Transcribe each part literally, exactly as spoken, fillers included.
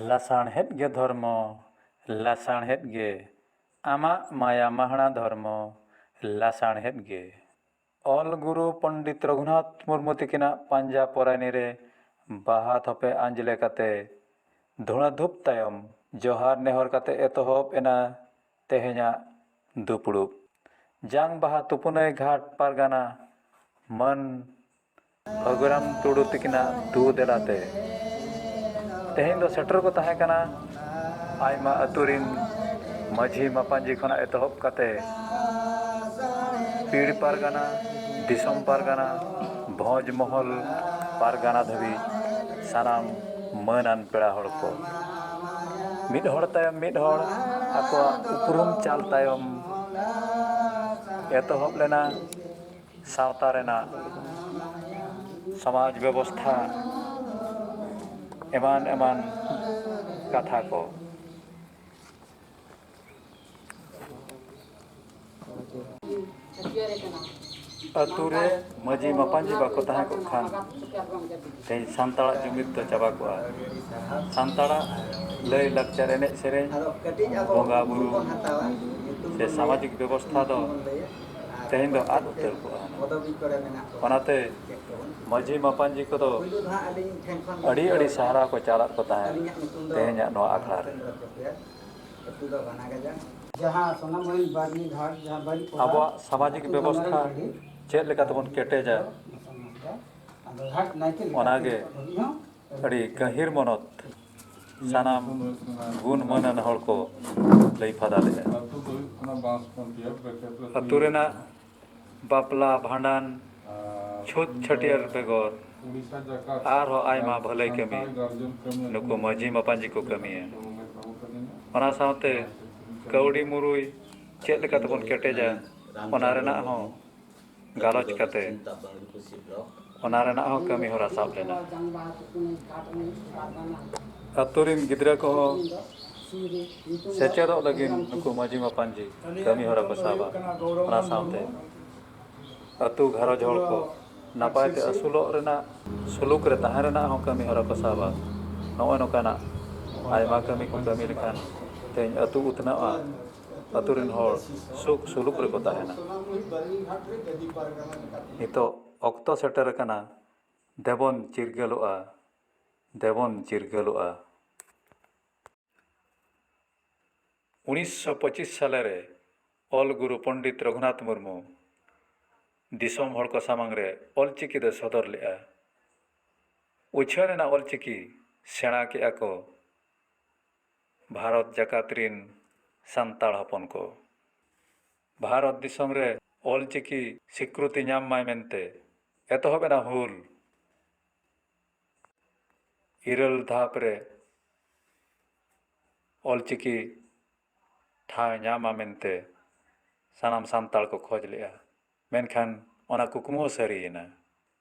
ᱞᱟᱥᱟᱬᱦᱮᱫ ᱜᱮ ᱫᱷᱚᱨᱢᱚ, ᱞᱟᱥᱟᱬᱦᱮᱫ ᱜᱮ ᱟᱢᱟᱜ ᱢᱟᱭᱟ ᱢᱟᱦᱲᱟ ᱫᱷᱚᱨᱢᱚ, ᱞᱟᱥᱟᱬᱦᱮᱫ ᱜᱮ᱾ ᱚᱞ ᱜᱩᱨᱩ ᱯᱚᱱᱰᱤᱛ ᱨᱚᱜᱷᱩᱱᱟᱛᱷ ᱢᱩᱨᱢᱩ ᱛᱤᱠᱤᱱᱟᱜ ᱯᱟᱸᱡᱟ ᱯᱚᱨᱟᱭᱱᱤ ᱨᱮ ᱵᱟᱦᱟ ᱛᱷᱚᱯᱮ ᱟᱸᱡᱽᱞᱮ ᱠᱟᱛᱮ ᱫᱷᱩᱬᱟᱹ ᱫᱷᱩᱯ ᱛᱟᱭᱚᱢ ᱡᱚᱦᱟᱨ ᱱᱮᱦᱚᱨ ᱠᱟᱛᱮ ᱮᱛᱚᱦᱚᱵ ᱮᱱᱟ ᱛᱮᱦᱮᱧᱟᱜ ᱫᱩᱯᱲᱩᱵ᱾ ᱡᱟᱝ ᱵᱟᱦᱟ ᱛᱩᱯᱩᱱᱟᱹᱭ ᱜᱷᱟᱴ ᱯᱟᱨᱜᱟᱱᱟ ᱢᱟᱹᱱ ᱯᱷᱟᱹᱜᱩᱨᱟᱢ ᱴᱩᱰᱩ ᱛᱤᱠᱤᱱᱟᱜ ᱫᱩ ᱫᱮᱞᱟᱛᱮ ᱛᱮᱦᱮᱧ ᱫᱚ ᱥᱮᱴᱮᱨ ᱠᱚ ᱛᱟᱦᱮᱸ ᱠᱟᱱᱟ ᱟᱭᱢᱟ ᱟᱹᱛᱩ ᱨᱤᱱ ᱢᱟᱹᱡᱷᱤ ᱢᱟᱯᱟᱧᱡᱤ ᱠᱷᱚᱱᱟᱜ ᱮᱛᱚᱦᱚᱵ ᱠᱟᱛᱮ ᱯᱤᱲ ᱯᱟᱨᱜᱟᱱᱟ, ᱫᱤᱥᱚᱢ ᱯᱟᱨᱜᱟᱱᱟ, ᱵᱷᱚᱸᱡᱽ ᱢᱚᱦᱚᱞ ᱯᱟᱨᱜᱟᱱᱟ ᱫᱷᱟᱹᱵᱤᱡ ᱥᱟᱱᱟᱢ ᱢᱟᱹᱱᱟᱱ ᱯᱮᱲᱟ ᱦᱚᱲ ᱠᱚ ᱢᱤᱫ ᱦᱚᱲ ᱛᱟᱭᱚᱢ ᱢᱤᱫ ᱦᱚᱲ ᱟᱠᱚᱣᱟᱜ ᱩᱯᱨᱩᱢ ᱪᱟᱞ ᱛᱟᱭᱚᱢ ᱮᱛᱚᱦᱚᱵ ᱞᱮᱱᱟ ᱥᱟᱶᱛᱟ ᱨᱮᱱᱟᱜ ᱥᱚᱢᱟᱡᱽ ᱵᱮᱵᱚᱥᱛᱷᱟ ᱮᱢᱟᱱ ᱮᱢᱟᱱ ᱠᱟᱛᱷᱟ ᱠᱚ᱾ ᱟᱹᱛᱩ ᱨᱮ ᱢᱟᱹᱡᱷᱤ ᱢᱟᱯᱟᱧᱡᱤ ᱵᱟᱠᱚ ᱛᱟᱦᱮᱸ ᱠᱚᱜ ᱠᱷᱟᱱ ᱛᱮᱦᱮᱧ ᱥᱟᱱᱛᱟᱲᱟᱜ ᱡᱩᱢᱤᱫ ᱫᱚ ᱪᱟᱵᱟ ᱠᱚᱜᱼᱟ᱾ ᱥᱟᱱᱛᱟᱲᱟᱜ ᱞᱟᱹᱭ ᱞᱟᱠᱪᱟᱨ ᱮᱱᱮᱡ ᱥᱮᱨᱮᱧ, ᱵᱚᱸᱜᱟ ᱵᱩᱨᱩ ᱥᱮ ᱥᱟᱢᱟᱡᱤᱠ ᱵᱮᱵᱚᱥᱛᱷᱟ ᱫᱚ ᱛᱮᱦᱮᱧ ᱫᱚ ᱟᱫ ᱩᱛᱟᱹᱨ ᱠᱚᱜᱼᱟ᱾ ᱚᱱᱟᱛᱮ ᱢᱟᱹᱡᱷᱤ ᱢᱟᱯᱟᱧᱡᱤ ᱠᱚᱫᱚ ᱟᱹᱰᱤ ᱟᱹᱰᱤ ᱥᱟᱦᱟᱨᱟᱣ ᱠᱚ ᱪᱟᱞᱟᱜ ᱠᱚ ᱛᱟᱦᱮᱸᱫ ᱛᱮᱦᱮᱧᱟᱜ ᱱᱚᱣᱟ ᱟᱠᱷᱲᱟ ᱨᱮ᱾ ᱡᱟᱦᱟᱸ ᱥᱳᱱᱟᱢᱩᱦᱤᱱ ᱵᱟᱨᱱᱤ ᱜᱷᱟᱴ, ᱡᱟᱦᱟᱸ ᱵᱟᱹᱲᱤᱡ ᱠᱚᱲᱟ, ᱟᱵᱚᱣᱟᱜ ᱥᱟᱢᱟᱡᱤᱠ ᱟᱹᱛᱩ ᱵᱮᱵᱚᱥᱛᱷᱟ ᱡᱟᱢᱟᱞ ᱜᱟᱹᱰᱤ, ᱪᱮᱫ ᱞᱮᱠᱟ ᱛᱮᱵᱚᱱ ᱠᱮᱴᱮᱡᱟ, ᱟᱫᱚ ᱜᱷᱟᱴ ᱱᱟᱭᱠᱮ ᱞᱮᱠᱟ ᱚᱱᱟᱜᱮ ᱛᱮ ᱩᱱᱤ ᱦᱚᱸ ᱟᱹᱰᱤ ᱜᱟᱹᱦᱤᱨ ᱢᱚᱱᱚᱛ ᱥᱟᱱᱟᱢ ᱜᱩᱱ ᱢᱟᱹᱱᱟᱱ ᱦᱚᱲ ᱠᱚ ᱞᱟᱹᱭ ᱯᱷᱟᱫᱟ ᱞᱮᱫᱼᱟ᱾ ᱟᱹᱛᱩ ᱫᱚ ᱦᱩᱭᱩᱜ ᱠᱟᱱᱟ ᱵᱟᱸᱥᱯᱚᱱ ᱯᱤᱭᱟᱹ, ᱵᱨᱮᱠᱮᱴ ᱨᱮ ᱟᱹᱛᱩ ᱨᱮᱱᱟᱜ ᱵᱟᱯᱞᱟ, ᱵᱷᱟᱸᱰᱟᱱ, ᱟᱨ ᱪᱷᱩᱛ ᱪᱷᱟᱹᱴᱭᱟᱹᱨ ᱵᱮᱜᱚᱨ ᱩᱲᱤᱥᱥᱟ ᱡᱟᱠᱟᱛ ᱟᱨᱦᱚᱸ ᱟᱭᱢᱟ ᱟᱨ ᱵᱷᱟᱹᱞᱟᱹᱭ ᱠᱟᱹᱢᱤ ᱥᱟᱱᱛᱟᱲ ᱜᱟᱨᱡᱚᱱ ᱠᱟᱹᱢᱤ ᱱᱩᱠᱩ ᱟᱹᱛᱩ ᱢᱟᱹᱡᱷᱤ ᱢᱟᱯᱟᱧᱡᱤ ᱠᱚ ᱠᱟᱹᱢᱤᱭᱟ᱾ ᱚᱱᱟ ᱥᱟᱶᱛᱮ ᱠᱟᱹᱣᱰᱤ ᱢᱩᱨᱟᱹᱭ ᱪᱮᱫ ᱞᱮᱠᱟ ᱛᱮᱵᱚᱱ ᱠᱮᱴᱮᱡᱟ, ᱚᱱᱟ ᱨᱮᱱᱟᱜ ᱦᱚᱸ ᱜᱟᱞᱚᱪ ᱠᱟᱛᱮ ᱚᱱᱟ ᱨᱮᱱᱟᱜ ᱦᱚᱸ ᱠᱟᱹᱢᱤ ᱦᱚᱨᱟ ᱥᱟᱵ ᱞᱮᱱᱟ᱾ ᱟᱹᱛᱩ ᱨᱤᱱ ᱜᱤᱫᱽᱨᱟᱹ ᱠᱚᱦᱚᱸ ᱥᱮᱪᱮᱫᱚᱜ ᱞᱟᱹᱜᱤᱫ ᱱᱩᱠᱩ ᱢᱟᱹᱡᱷᱤ ᱢᱟᱯᱟᱧᱡᱤ ᱠᱟᱹᱢᱤ ᱦᱚᱨᱟ ᱠᱚ ᱥᱟᱵᱟ᱾ ᱚᱱᱟ ᱥᱟᱶᱛᱮ ᱟᱹᱛᱩ ᱜᱷᱟᱨᱚᱸᱡᱽ ᱦᱚᱲ ᱠᱚ ᱱᱟᱯᱟᱭ ᱛᱮ ᱟᱹᱥᱩᱞᱚᱜ ᱨᱮᱱᱟᱜ, ᱥᱩᱞᱩᱠ ᱨᱮ ᱛᱟᱦᱮᱸ ᱨᱮᱱᱟᱜ ᱦᱚᱸ ᱠᱟᱹᱢᱤ ᱦᱚᱨᱟ ᱠᱚ ᱥᱟᱵᱟ᱾ ᱱᱚᱜᱼᱚᱭ ᱱᱚᱝᱠᱟᱱᱟᱜ ᱟᱭᱢᱟ ᱠᱟᱹᱢᱤ ᱠᱚ ᱠᱟᱹᱢᱤ ᱞᱮᱠᱷᱟᱱ ᱛᱮᱦᱮᱧ ᱟᱹᱛᱩ ᱩᱛᱱᱟᱹᱜᱼᱟ, ᱟᱹᱛᱩ ᱨᱮᱱ ᱦᱚᱲ ᱥᱩᱠ ᱥᱩᱞᱩᱠ ᱨᱮᱠᱚ ᱛᱟᱦᱮᱱᱟ᱾ ᱱᱤᱛᱚᱜ ᱚᱠᱛᱚ ᱥᱮᱴᱮᱨ ᱟᱠᱟᱱᱟ, ᱫᱮᱵᱚᱱ ᱪᱤᱨᱜᱟᱹᱞᱚᱜᱼᱟ, ᱫᱮᱵᱚᱱ ᱪᱤᱨᱜᱟᱹᱞᱚᱜᱼᱟ᱾ ᱩᱱᱤᱥᱥᱚ ᱯᱚᱸᱪᱤᱥ ᱥᱟᱞᱮ ᱨᱮ ᱚᱞ ᱜᱩᱨᱩ ᱯᱚᱱᱰᱤᱛ ᱨᱚᱜᱷᱩᱱᱟᱛᱷ ᱢᱩᱨᱢᱩ ᱫᱤᱥᱚᱢ ᱦᱚᱲ ᱠᱚ ᱥᱟᱢᱟᱝ ᱨᱮ ᱚᱞᱪᱤᱠᱤ ᱫᱚ ᱥᱚᱫᱚᱨ ᱞᱮᱫᱼᱟ᱾ ᱩᱪᱷᱟᱹᱱ ᱮᱱᱟ ᱚᱞᱪᱤᱠᱤ, ᱥᱮᱬᱟ ᱠᱮᱜᱼᱟ ᱠᱚ ᱵᱷᱟᱨᱚᱛ ᱡᱟᱠᱟᱛ ᱨᱤᱱ ᱥᱟᱱᱛᱟᱲ ᱦᱚᱯᱚᱱ ᱠᱚ᱾ ᱵᱷᱟᱨᱚᱛ ᱫᱤᱥᱚᱢ ᱨᱮ ᱚᱞᱪᱤᱠᱤ ᱥᱤᱠᱨᱩᱛᱤ ᱧᱟᱢ ᱢᱟᱭ ᱢᱮᱱᱛᱮ ᱮᱛᱚᱦᱚᱵ ᱮᱱᱟ ᱦᱩᱞ᱾ ᱤᱨᱟᱹᱞ ᱫᱷᱟᱯ ᱨᱮ ᱚᱞᱪᱤᱠᱤ ᱴᱷᱟᱶ ᱧᱟᱢᱟ ᱢᱮᱱᱛᱮ ᱥᱟᱱᱟᱢ ᱥᱟᱱᱛᱟᱲ ᱠᱚ ᱠᱷᱚᱡᱽ ᱞᱮᱫᱼᱟ, ᱢᱮᱱᱠᱷᱟᱱ ᱚᱱᱟ ᱠᱩᱠᱢᱩ ᱦᱚᱸ ᱥᱟᱹᱨᱤᱭᱮᱱᱟ᱾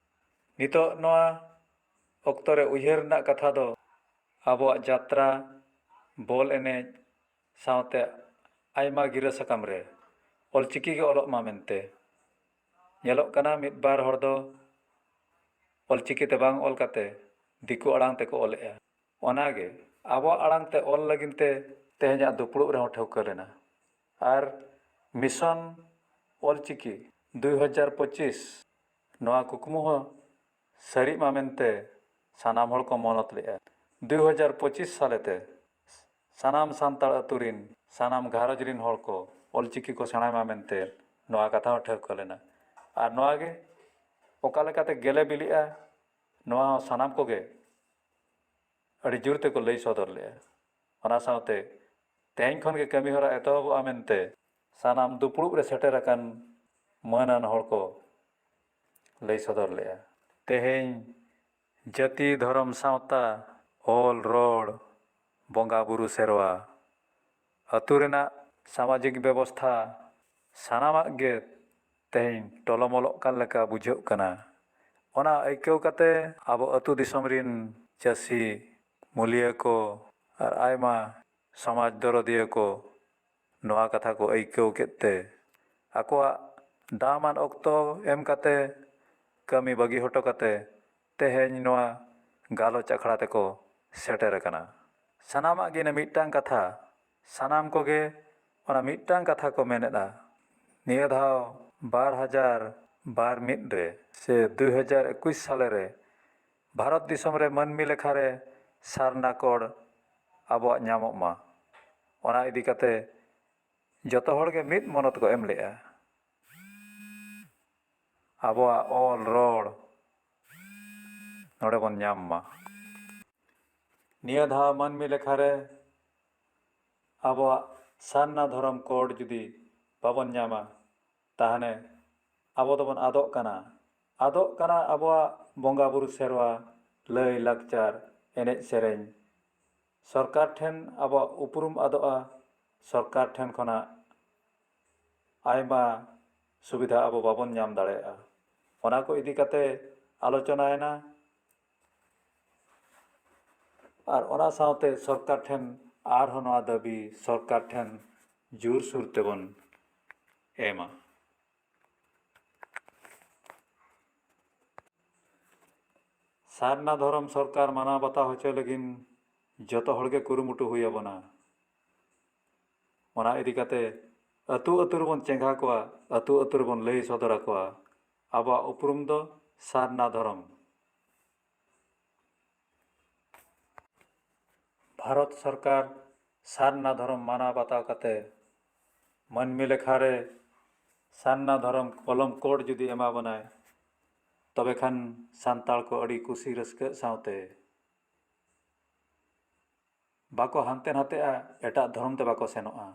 ᱱᱤᱛᱚᱜ ᱱᱚᱣᱟ ᱚᱠᱛᱚ ᱨᱮ ᱩᱭᱦᱟᱹᱨ ᱨᱮᱱᱟᱜ ᱠᱟᱛᱷᱟ ᱫᱚ ᱟᱵᱚᱣᱟᱜ ᱡᱟᱛᱨᱟ, ᱵᱚᱞ ᱮᱱᱮᱡ ᱥᱟᱶᱛᱮ ᱟᱭᱢᱟ ᱜᱤᱨᱟᱹ ᱥᱟᱠᱟᱢ ᱨᱮ ᱚᱞᱪᱤᱠᱤ ᱜᱮ ᱚᱞᱚᱜ ᱢᱟ ᱢᱮᱱᱛᱮ᱾ ᱧᱮᱞᱚᱜ ᱠᱟᱱᱟ ᱢᱤᱫ ᱵᱟᱨ ᱦᱚᱲ ᱫᱚ ᱚᱞᱪᱤᱠᱤ ᱛᱮ ᱵᱟᱝ ᱚᱞ ᱠᱟᱛᱮ ᱫᱤᱠᱩ ᱟᱲᱟᱝ ᱛᱮᱠᱚ ᱚᱞᱮᱜᱼᱟ᱾ ᱚᱱᱟᱜᱮ ᱟᱵᱚᱣᱟᱜ ᱟᱲᱟᱝ ᱛᱮ ᱚᱞ ᱞᱟᱹᱜᱤᱫ ᱛᱮ ᱛᱮᱦᱮᱧᱟᱜ ᱫᱩᱯᱲᱩᱵ ᱨᱮᱦᱚᱸ ᱴᱷᱟᱹᱣᱠᱟᱹ ᱞᱮᱱᱟ᱾ ᱟᱨ mission ᱚᱞᱪᱤᱠᱤ ᱫᱩᱭ ᱦᱟᱡᱟᱨ ᱯᱚᱸᱪᱤᱥ, ᱱᱚᱣᱟ ᱠᱩᱠᱢᱩ ᱦᱚᱸ ᱥᱟᱹᱨᱤᱜ ᱢᱟ ᱢᱮᱱᱛᱮ ᱥᱟᱱᱟᱢ ᱦᱚᱲ ᱠᱚ ᱢᱚᱱᱚᱛ ᱞᱮᱫᱼᱟ᱾ ᱫᱩᱭ ᱦᱟᱡᱟᱨ ᱯᱚᱸᱪᱤᱥ ᱥᱟᱞᱮᱛᱮ ᱥᱟᱱᱟᱢ ᱥᱟᱱᱛᱟᱲ ᱟᱹᱛᱩ ᱨᱤᱱ ᱥᱟᱱᱟᱢ ᱜᱷᱟᱨᱚᱸᱡᱽ ᱨᱤᱱ ᱦᱚᱲ ᱠᱚ ᱚᱞᱪᱤᱠᱤ ᱠᱚ ᱥᱮᱬᱟᱭ ᱢᱟ ᱢᱮᱱᱛᱮ ᱱᱚᱣᱟ ᱠᱟᱛᱷᱟ ᱦᱚᱸ ᱴᱷᱟᱹᱣᱠᱟᱹ ᱞᱮᱱᱟ᱾ ᱟᱨ ᱱᱚᱣᱟ ᱜᱮ ᱚᱠᱟ ᱞᱮᱠᱟᱛᱮ ᱜᱮᱞᱮ ᱵᱤᱞᱤᱜᱼᱟ, ᱱᱚᱣᱟ ᱦᱚᱸ ᱥᱟᱱᱟᱢ ᱠᱚᱜᱮ ᱟᱹᱰᱤ ᱡᱳᱨ ᱛᱮᱠᱚ ᱞᱟᱹᱭ ᱥᱚᱫᱚᱨ ᱞᱮᱫᱼᱟ᱾ ᱚᱱᱟ ᱥᱟᱶᱛᱮ ᱛᱮᱦᱮᱧ ᱠᱷᱚᱱ ᱜᱮ ᱠᱟᱹᱢᱤ ᱦᱚᱨᱟ ᱮᱛᱚᱦᱚᱵᱚᱜᱼᱟ ᱢᱮᱱᱛᱮ ᱥᱟᱱᱟᱢ ᱫᱩᱯᱲᱩᱵ ᱨᱮ ᱥᱮᱴᱮᱨ ᱟᱠᱟᱱ ᱢᱟᱹᱱᱟᱱ ᱦᱚᱲ ᱠᱚ ᱞᱟᱹᱭ ᱥᱚᱫᱚᱨ ᱞᱮᱫᱼᱟ᱾ ᱛᱮᱦᱮᱧ ᱡᱟᱹᱛᱤ, ᱫᱷᱚᱨᱚᱢ, ᱥᱟᱶᱛᱟ, ᱚᱞ, ᱨᱚᱲ, ᱵᱚᱸᱜᱟ ᱵᱩᱨᱩ ᱥᱮᱨᱣᱟ, ᱟᱹᱛᱩ ᱨᱮᱱᱟᱜ ᱥᱟᱢᱟᱡᱤᱠ ᱵᱮᱵᱚᱥᱛᱷᱟ, ᱥᱟᱱᱟᱢᱟᱜ ᱜᱮ ᱛᱮᱦᱮᱧ ᱴᱚᱞᱚᱢᱚᱞᱚᱜ ᱠᱟᱱ ᱞᱮᱠᱟ ᱵᱩᱡᱷᱟᱹᱜ ᱠᱟᱱᱟ᱾ ᱚᱱᱟ ᱟᱹᱭᱠᱟᱹᱣ ᱠᱟᱛᱮ ᱟᱵᱚ ᱟᱹᱛᱩ ᱫᱤᱥᱚᱢ ᱨᱤᱱ ᱪᱟᱹᱥᱤ, ᱢᱩᱞᱤᱭᱟᱹ ᱠᱚ ᱟᱨ ᱟᱭᱢᱟ ᱥᱚᱢᱟᱡᱽ ᱫᱚᱨᱚᱫᱤᱭᱟᱹ ᱠᱚ ᱱᱚᱣᱟ ᱠᱟᱛᱷᱟ ᱠᱚ ᱟᱹᱭᱠᱟᱹᱣ ᱠᱮᱫ ᱛᱮ ᱟᱠᱚᱣᱟᱜ ᱫᱟᱢᱟᱱ ᱚᱠᱛᱚ ᱮᱢ ᱠᱟᱛᱮ, ᱠᱟᱹᱢᱤ ᱵᱟᱹᱜᱤ ᱦᱚᱴᱚ ᱠᱟᱛᱮ ᱛᱮᱦᱮᱧ ᱱᱚᱣᱟ ᱜᱟᱞᱚᱪ ᱟᱠᱷᱲᱟ ᱛᱮᱠᱚ ᱥᱮᱴᱮᱨ ᱟᱠᱟᱱᱟ᱾ ᱥᱟᱱᱟᱢᱟᱜ ᱜᱮ ᱤᱱᱟᱹ ᱢᱤᱫᱴᱟᱝ ᱠᱟᱛᱷᱟ, ᱥᱟᱱᱟᱢ ᱠᱚᱜᱮ ᱚᱱᱟ ᱢᱤᱫᱴᱟᱝ ᱠᱟᱛᱷᱟ ᱠᱚ ᱢᱮᱱᱮᱫᱼᱟ᱾ ᱱᱤᱭᱟᱹ ᱫᱷᱟᱣ ᱵᱟᱨ ᱦᱟᱡᱟᱨ ᱵᱟᱨ ᱢᱤᱫ ᱨᱮ ᱥᱮ ᱫᱩ ᱦᱟᱡᱟᱨ ᱮᱠᱩᱥ ᱥᱟᱞᱮ ᱨᱮ ᱵᱷᱟᱨᱚᱛ ᱫᱤᱥᱚᱢ ᱨᱮ ᱢᱟᱹᱱᱢᱤ ᱞᱮᱠᱷᱟ ᱨᱮ ᱥᱟᱨᱱᱟ ᱠᱳᱰ ᱟᱵᱚᱣᱟᱜ ᱧᱟᱢᱚᱜ ᱢᱟ, ᱚᱱᱟ ᱤᱫᱤ ᱠᱟᱛᱮ ᱡᱚᱛᱚ ᱦᱚᱲ ᱜᱮ ᱢᱤᱫ ᱢᱚᱱᱚᱛ ᱠᱚ ᱮᱢ ᱞᱮᱫᱼᱟ᱾ ᱟᱵᱚᱣᱟᱜ ᱚᱞ ᱨᱚᱲ ᱱᱚᱰᱮ ᱵᱚᱱ ᱧᱟᱢ ᱢᱟ᱾ ᱱᱤᱭᱟᱹ ᱫᱷᱟᱣ ᱢᱟᱹᱱᱢᱤ ᱞᱮᱠᱷᱟ ᱨᱮ ᱟᱵᱚᱣᱟᱜ ᱥᱟᱨᱱᱟ ᱫᱷᱚᱨᱚᱢ ᱠᱳᱰ ᱡᱩᱫᱤ ᱵᱟᱵᱚᱱ ᱧᱟᱢᱟ, ᱛᱟᱦᱚᱞᱮ ᱟᱵᱚ ᱫᱚᱵᱚᱱ ᱟᱫᱚᱜ ᱠᱟᱱᱟ᱾ ᱟᱫᱚᱜ ᱠᱟᱱᱟ ᱟᱵᱚᱣᱟᱜ ᱵᱚᱸᱜᱟ ᱵᱩᱨᱩ ᱥᱮᱨᱣᱟ, ᱞᱟᱹᱭ ᱞᱟᱠᱪᱟᱨ, ᱮᱱᱮᱡ ᱥᱮᱨᱮᱧ᱾ ᱥᱚᱨᱠᱟᱨ ᱴᱷᱮᱱ ᱟᱵᱚᱣᱟᱜ ᱩᱯᱨᱩᱢ ᱟᱫᱚᱜᱼᱟ᱾ ᱥᱚᱨᱠᱟᱨ ᱴᱷᱮᱱ ᱠᱷᱚᱱᱟᱜ ᱟᱭᱢᱟ ᱥᱩᱵᱤᱫᱷᱟ ᱟᱵᱚ ᱵᱟᱵᱚᱱ ᱧᱟᱢ ᱫᱟᱲᱮᱭᱟᱜᱼᱟ᱾ ᱚᱱᱟ ᱠᱚ ᱤᱫᱤ ᱠᱟᱛᱮ ᱟᱞᱳᱪᱚᱱᱟᱭᱮᱱᱟ᱾ ᱟᱨ ᱚᱱᱟ ᱥᱟᱶᱛᱮ ᱥᱚᱨᱠᱟᱨ ᱴᱷᱮᱱ ᱟᱨᱦᱚᱸ ᱱᱚᱣᱟ ᱫᱟᱹᱵᱤ ᱥᱚᱨᱠᱟᱨ ᱴᱷᱮᱱ ᱡᱳᱨᱥᱳᱨ ᱛᱮᱵᱚᱱ ᱮᱢᱟ᱾ ᱥᱟᱨᱱᱟ ᱫᱷᱚᱨᱚᱢ ᱥᱚᱨᱠᱟᱨ ᱢᱟᱱᱟᱣ ᱵᱟᱛᱟᱣ ᱦᱚᱪᱚᱭ ᱞᱟᱹᱜᱤᱫ ᱡᱚᱛᱚ ᱦᱚᱲᱜᱮ ᱠᱩᱨᱩᱢᱩᱴᱩ ᱦᱩᱭ ᱟᱵᱚᱱᱟ᱾ ᱚᱱᱟ ᱤᱫᱤ ᱠᱟᱛᱮ ᱟᱹᱛᱩ ᱟᱹᱛᱩ ᱨᱮᱵᱚᱱ ᱪᱮᱸᱜᱷᱟ ᱠᱚᱣᱟ, ᱟᱹᱛᱩ ᱟᱹᱛᱩ ᱨᱮᱵᱚᱱ ᱞᱟᱹᱭ ᱥᱚᱫᱚᱨ ᱟᱠᱚᱣᱟ ᱟᱵᱚᱣᱟᱜ ᱩᱯᱨᱩᱢ ᱫᱚ ᱥᱟᱨᱱᱟ ᱫᱷᱚᱨᱚᱢ᱾ ᱵᱷᱟᱨᱚᱛ ᱥᱚᱨᱠᱟᱨ ᱥᱟᱨᱱᱟ ᱫᱷᱚᱨᱚᱢ ᱢᱟᱱᱟᱣ ᱵᱟᱛᱟᱣ ᱠᱟᱛᱮ ᱢᱟᱹᱱᱢᱤ ᱞᱮᱠᱷᱟ ᱨᱮ ᱥᱟᱨᱱᱟ ᱫᱷᱚᱨᱚᱢ ᱠᱚᱞᱚᱢ ᱠᱳᱰ ᱡᱩᱫᱤ ᱮᱢᱟ ᱵᱚᱱᱟᱭ, ᱛᱚᱵᱮ ᱠᱷᱟᱱ ᱥᱟᱱᱛᱟᱲ ᱠᱚ ᱟᱹᱰᱤ ᱠᱩᱥᱤ ᱨᱟᱹᱥᱠᱟᱹᱜ ᱥᱟᱶᱛᱮ ᱵᱟᱠᱚ ᱦᱟᱱᱛᱮ ᱱᱟᱛᱮᱜᱼᱟ, ᱮᱴᱟᱜ ᱫᱷᱚᱨᱚᱢ ᱛᱮ ᱵᱟᱠᱚ ᱥᱮᱱᱚᱜᱼᱟ᱾